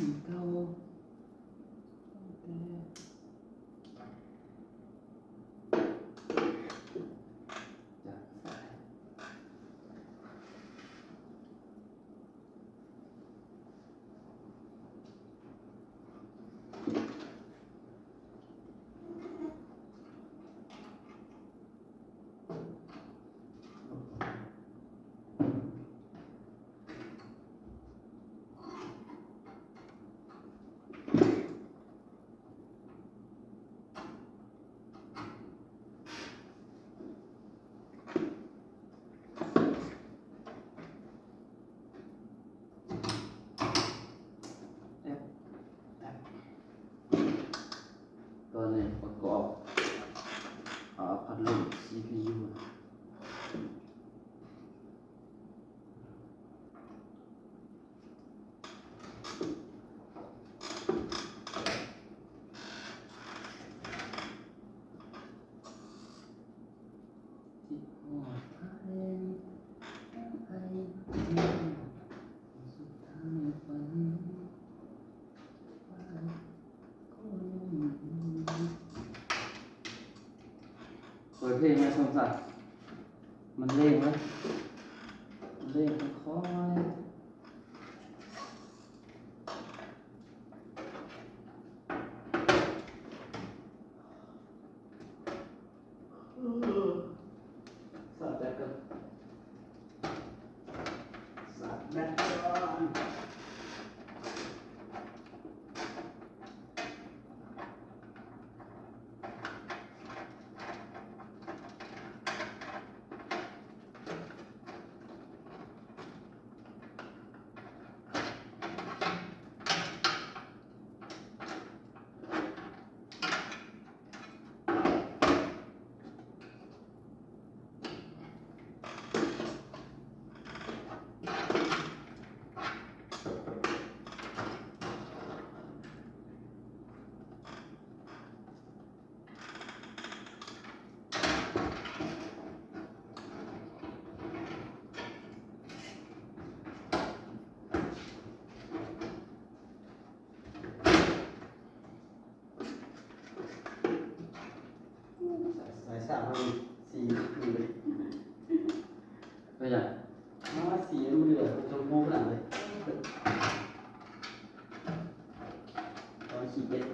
ເກົ່າ ແຕ່ ຈາກສາຍ ຕອນນີ້ປະກອບ ເອີ ພັດລົມ ຊີພີຢູ. ເປີດເພງໃຫ້ສົມສັກ ມັນເລັ່ງເວີຍ ມັນເລັ່ງຄ່ອຍໆ. ສາດແບັດກ່ອນ ສາດແບັດກ່ອນ. ສາຍສາມມັນສີຄື ເປັນຫຍັງ? ອໍ ສີມັນເຫຼືອ ເປັນຊົມພູຂະໜາດເລີຍ ຕອນຂີ້ເກັດ.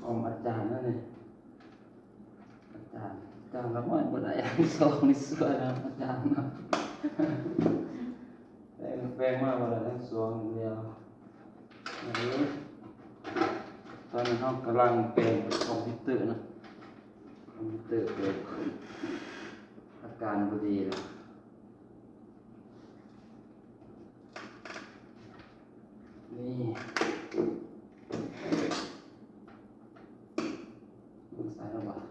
ຂອງອາຈານນັ້ນນີ້ ອາຈານ ອາຈານລະຫ້ອຍບໍ່ໄດ້ ສອງນີ້ຊົ່ວນະອາຈານນະ ແປງ ແປງມາບໍ່ໄດ້ ສອງດຽວ. ເອີ ຕອນນີ້ເຮົາກຳລັງແປງຄອມພິວເຕີນະ ຄອມພິວເຕີເປີດຂຶ້ນ ອາການບໍ່ດີແລ້ວ. ນີ້ ເບິ່ງສາຍລະບາດ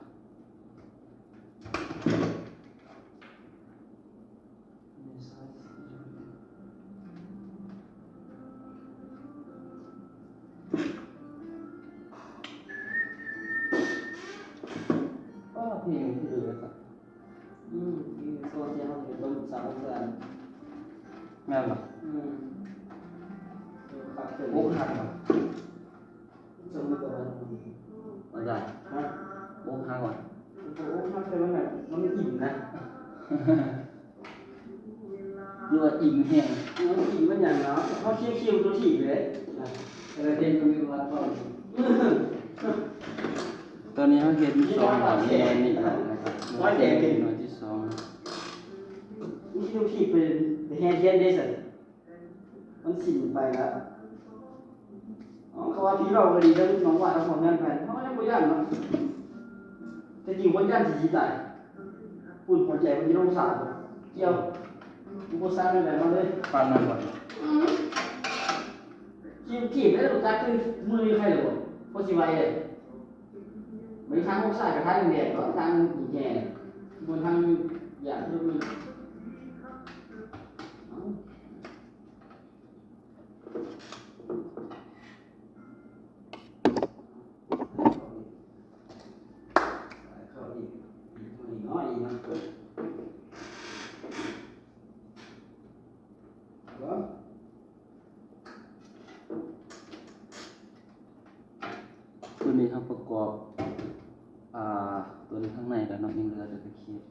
ອ້າ ເພງຄືເດີ. ອືມ ນີ້ໂຊນທີ່ເຮົາເປັນຕົ້ນສາວສານ ແມ່ນບໍ່? ອືມ ເອີ ຄັກເກີນ ອົກຫັກບໍ່? ສົມມຸດວ່າ ອາຈານ ຮະ? ອົກຫັກບໍ່? ບໍ່ອົກຫັກ ແຕ່ວ່າມັນ ມັນອີ່ມນະ ຫຼືວ່າອີ່ມແຮງ? ມັນອີ່ມມັນຫຍັງເນາະ? ເຮົາຄຽວໆຕົວຖີບເດ້ ນະ ເອີ ເຫັນມັນມີປະຫວັດເວົ້າ. ຕອນນີ້ເຮົາເຮັດຢູ່ສອງໜ່ວຍ ມີໜ່ວຍນີ້ເນາະ ແລ້ວກໍໜ່ວຍທີ່ເປັນໜ່ວຍທີສອງ. ມີລູກທີບໄປແຫ່ທຽນເດ້ຊັ້ນ ມັນສິ້ນໄປລະ. ເອົາ ເຂົາວ່າຜີຫຼອກກໍດີ ແຕ່ນ້ອງວ່າເອົາຄວາມຢ້ານໄປ ເຮົາກໍຍັງບໍ່ຢ້ານເນາະ. ແຕ່ຈິງຄົນຢ້ານຊິຕາຍ ປຸ້ນຫົວໃຈມັນຢູ່ລົງສາ ກ່ຽວ ອຸປະສັກແນວໃດມາເລີຍ ປານນັ້ນບໍ່? ອືມ ຈີບ ຈີບໄດ້ ຮູ້ຈັກຄືມືນີ້ໃຄລະບໍ່ ພໍຊິໄວເລີຍ. ໄປທາງຫົກຊ້າຍ ໄປທາງແດງ ເນາະ ທາງແຫ່ ບໍ່ທາງ ຢ່າງ ເອົ້າ. ຕົວນີ້ເຮົາປະກອບ ອ່າ ຕົວນີ້ຂ້າງໃນແລ້ວເນາະ ຍັງເຫຼືອແຕ່ຕະເຂັບ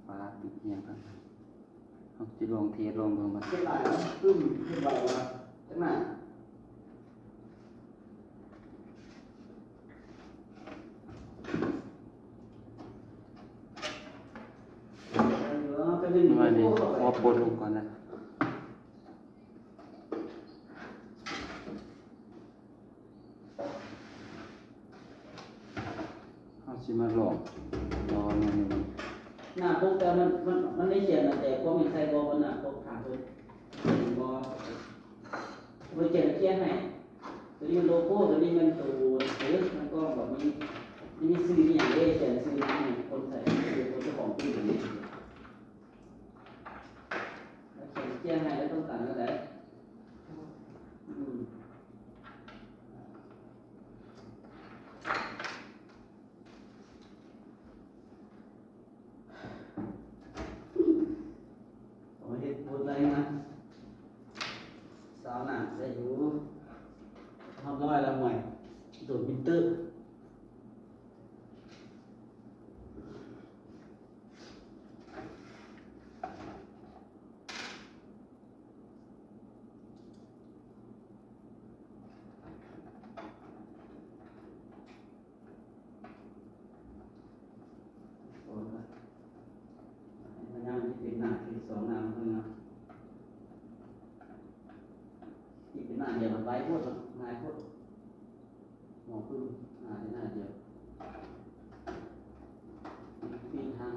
ຝາຕິດຫຍັງກັນ. ເຮົາຊິລອງເທດລອງເບິ່ງວ່າ ເຮັດຫຼາຍແລ້ວ ປຶ້ມ ເຮັດໄວວ່າ ຈັ່ງນັ້ນ. ວ່ານີ້ ຂໍປົດລົງກ່ອນນະ. ເຮົາຊິມາລອງ ລອງໜ້ອຍໜຶ່ງ. ໜ້າປົກ ແຕ່ມັນ ມັນ ມັນໄດ້ຂຽນແຕ່ຄວາມເຫັນໃສ່ບໍ່ ມັນໜ້າປົກຖາມເພິ່ນ ເຫັນບໍ່ ເພິ່ນຂຽນ ຂຽນໃຫ້. ຕົວນີ້ມັນໂລໂກ້ ຕົວນີ້ມັນໂຕ ເອີ ມັນກໍແບບມີ ມີຊື່ມີຫຍັງເດ້ ຂຽນຊື່ໃຫ້ຄົນໃສ່ ຊື່ຄົນເຈົ້າຂອງປີ້ນນີ້. ຂຽນ ຂຽນໃຫ້ແລ້ວຕ້ອງການແນວໃດ? ອືມ ເອົາເຮັດບົດລາຍງານ ຊາວໜ້າໄດ້ຢູ່ ຮຽບຮ້ອຍແລ້ວ ຫ່ວຍ ໂດນມິນເຕີ. ພະຍາຍາມເຮັດເປັນໜ້າ ເຮັດສອງໜ້າເພິ່ນນະ ເຮັດເປັນໜ້າດຽວມັນໄວໂພດເນາະ ງ່າຍໂພດ. ໝໍປຶ້ມ ໜ້າ ໜ້າດຽວ ປີນທາງ.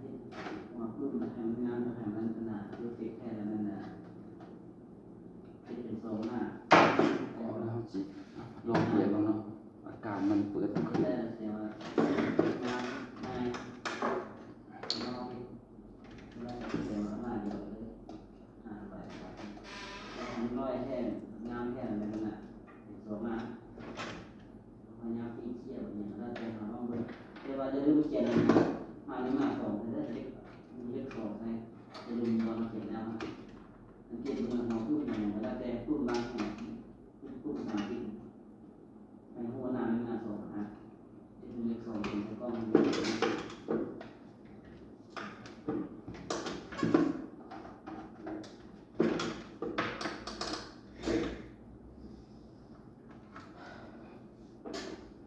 ເຮັດຫົວປຶ້ມໃຫ້ມັນງາມ ໃຫ້ມັນອັນນ່າ ເພີເຟັກແທ້ແລ້ວນັ້ນນະ ເຮັດເປັນສອງໜ້າ ແລ້ວເຮົາຊິລອງປ່ຽນເບິ່ງເນາະ ອາການມັນເປີດບໍ່ຄືນ. ແລ້ວແຕ່ວ່າງາມງ່າຍ ລອງເຮັດ ແຕ່ວ່າໜ້າດຽວເລີຍ ຫ້າໃບ ແລ້ວມັນລອຍແທ້ ງາມແທ້ແລ້ວນັ້ນນະ ເປັນສອງໜ້າ. ພະຍາຍາມປີນຂຽນຫຍັງແລ້ວແຕ່ເຮົາຕ້ອງເບິ່ງ ແຕ່ວ່າຢ່າລືມຂຽນອັນນັ້ນ ມາໜຶ່ງມາສອງເດີ ເລກ ເລກສອງໃສ່ ຢ່າລືມວ່າເຮົາຂຽນແລ້ວ ສັງເກດເບິ່ງເຮົາປຶ້ມຫຍັງກໍແລ້ວແຕ່ ປຶ້ມບາງແຫ່ງ ປຶ້ມພາສາອັງກິດ ໃຫ້ຮູ້ວ່າໜ້າໜຶ່ງ ໜ້າສອງນະ ເຮັດເປັນເລກສອງເປັນໃສ່ກ້ອງ.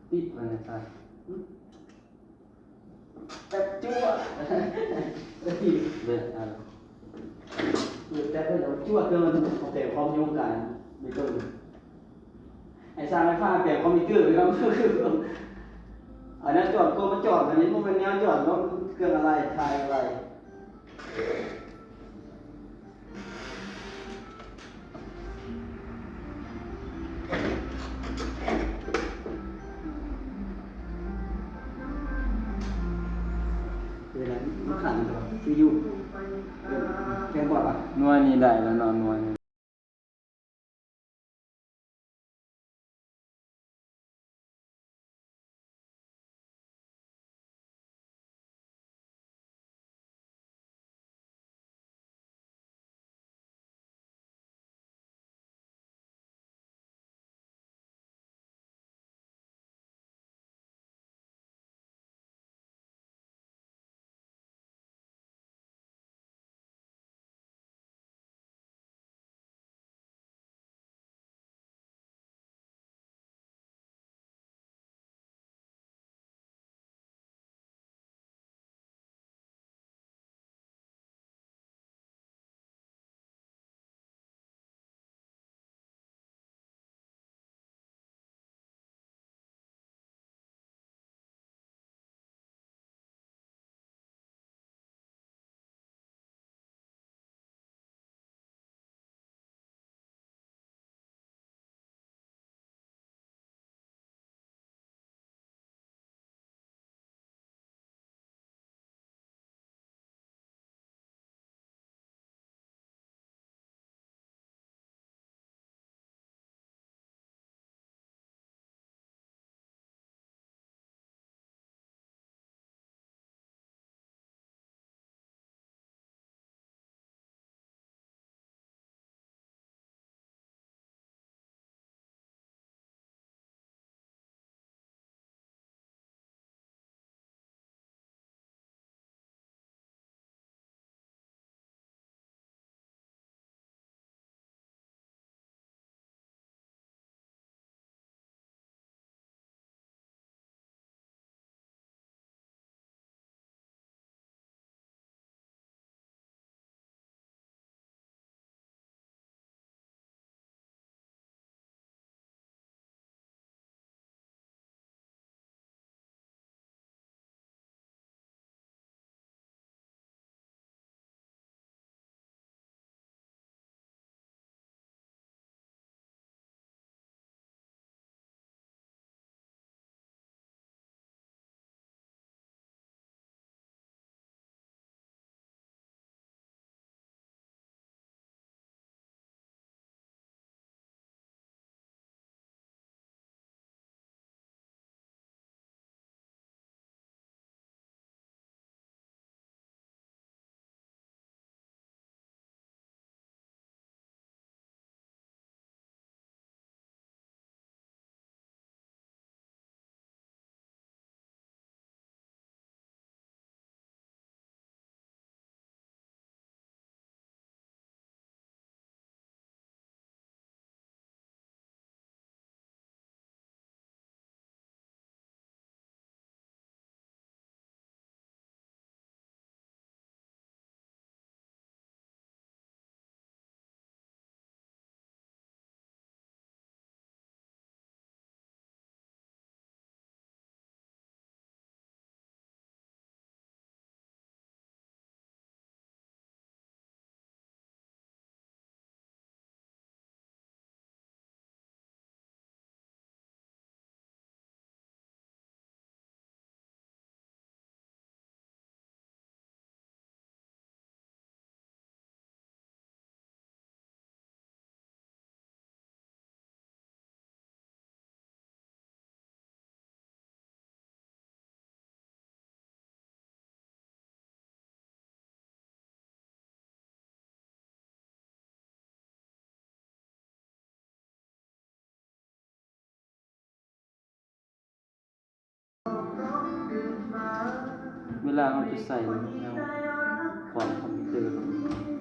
ປິດໄວ້ນະ ແປັບຈົວດ ເລີຍ ເປີດແປັບໄວ້ແລ້ວຈົວດ ເພື່ອມັນເອົາແປງຄອມຢູ່ກາງເບຕົງ ໃຫ້ຊ່າງໄຟຟ້າແປງຄອມພິວເຕີໄປນຳ ເອົາແນວຈອດ ກວມມາຈອດ ອັນນີ້ບໍ່ແມ່ນແນວຈອດເນາະ ເຄື່ອງອາໄລ່ ຖ່າຍອາໄລ່. ເວລາມັນຂັນ ຄືຢູ່ ແກງບອດ ໜ່ວຍນີ້ໄດ້ແລ້ວເນາະ ໜ່ວຍນີ້. ລາເຮົາຈະໃສ່ແນວຂອງຄອມພິວເຕີເນາະ.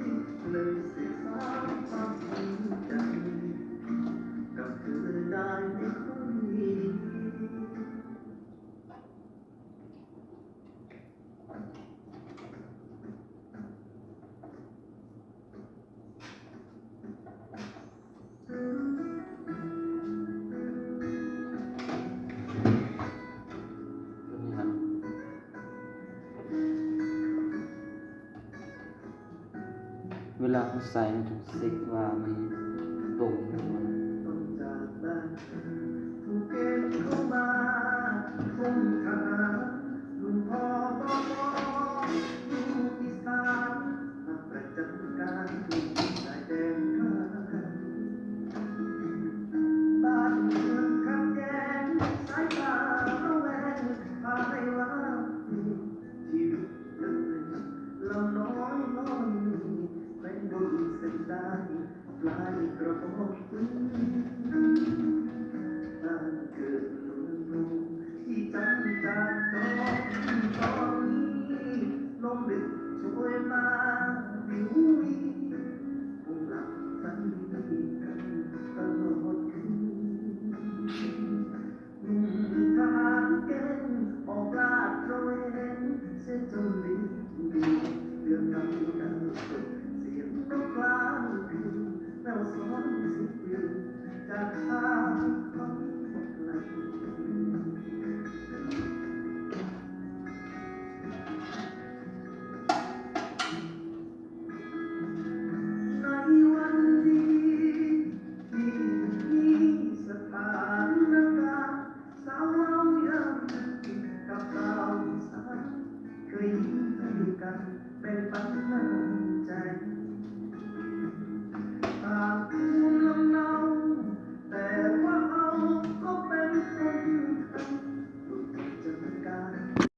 ເວລາເຮົາໃສ່ ເຮົາຕ້ອງເຊັກວ່າມັນຕົງຫຼືບໍ່.